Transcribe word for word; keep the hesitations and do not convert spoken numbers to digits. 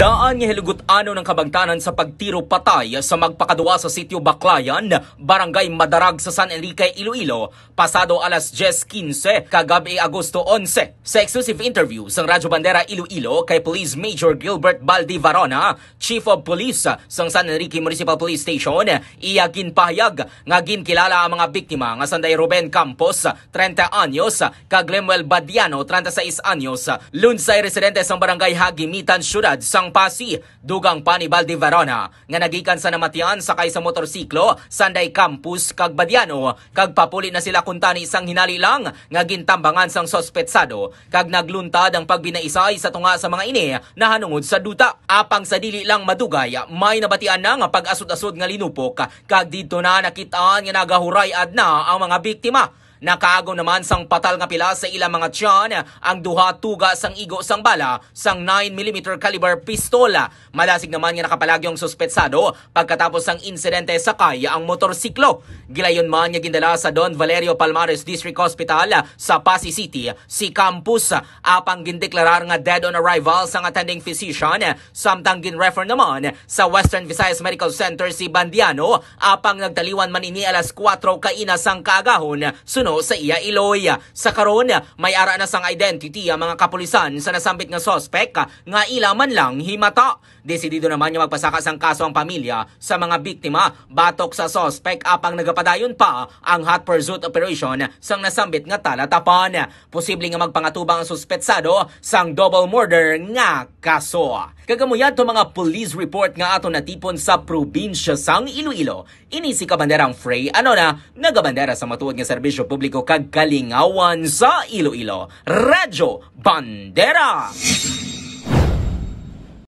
Daan nga hilugot-anon ang kabangtanan sa pagtiro patay sa magpakadua sa Sitio Baclayan, Barangay Madarag sa San Enrique, Iloilo, pasado alas diyes quince kagab-i, Agosto onse. Sa exclusive interview sang Radyo Bandera Iloilo kay Police Major Gilbert Baldi Varona, Chief of Police sang San Enrique Municipal Police Station, iya ginpahayag nga ginkilala ang mga biktima nga sanday Ruben Campos, treinta anyos, kag Lemuel Badiano, treinta y seis anyos, lunsay residente sang Barangay Hagimitan, Siyudad sang Passi. Dugang pa ni Baldi Verona nga nagikan sa namatian sakay sa motorsiklo sanday Campos kag Badiano, kag papuli na sila kuntani sang hinali lang nga gintambangan sang suspetsado, kag nagluntad ang pagbinaisay sa tunga sa mga ini nahanungod sa duta. Apang sa dili lang madugay, may nabatian na nga pag-asod-asod nga linupok, kag didto na nakit-an nga nagahuray-ad na ang mga biktima. Nakaagaw naman sang patal nga pila sa ilang mga tiyan ang duha tuga sang igo sang bala sang nine millimeter caliber pistola. Madasig naman nga nakapalagyo ang suspetsado pagkatapos sang insidente sakay ang motorsiklo. Gilayon man nga gindala sa Don Valerio Palmares District Hospital sa Passi City si Campos, apang gindeklarar nga dead on arrival sang attending physician, samtang ginrefer naman sa Western Visayas Medical Center si Bandiano, apang nagtaliwan man ini alas kuwatro kaina sang kaagahon suno sa iya iloy. Sa karon, may ara na sang identity ang mga kapulisan sa nasambit nga suspek nga ila man lang himata. Desidido naman nga magpasaka sang kaso ang pamilya sa mga biktima batok sa suspek, apang nagapadayon pa ang hot pursuit operation sang nasambit nga talatapan. Posible nga magpangatubang ang suspetsado sang double murder nga kaso. Kag amo yadto mga police report nga aton natipon sa probinsya sang Iloilo. Ini si Kabanderang Frey Anona, nagabandera sa matuod nga serbisyo publiko kag kalingawan sa Iloilo. Radyo Bandera!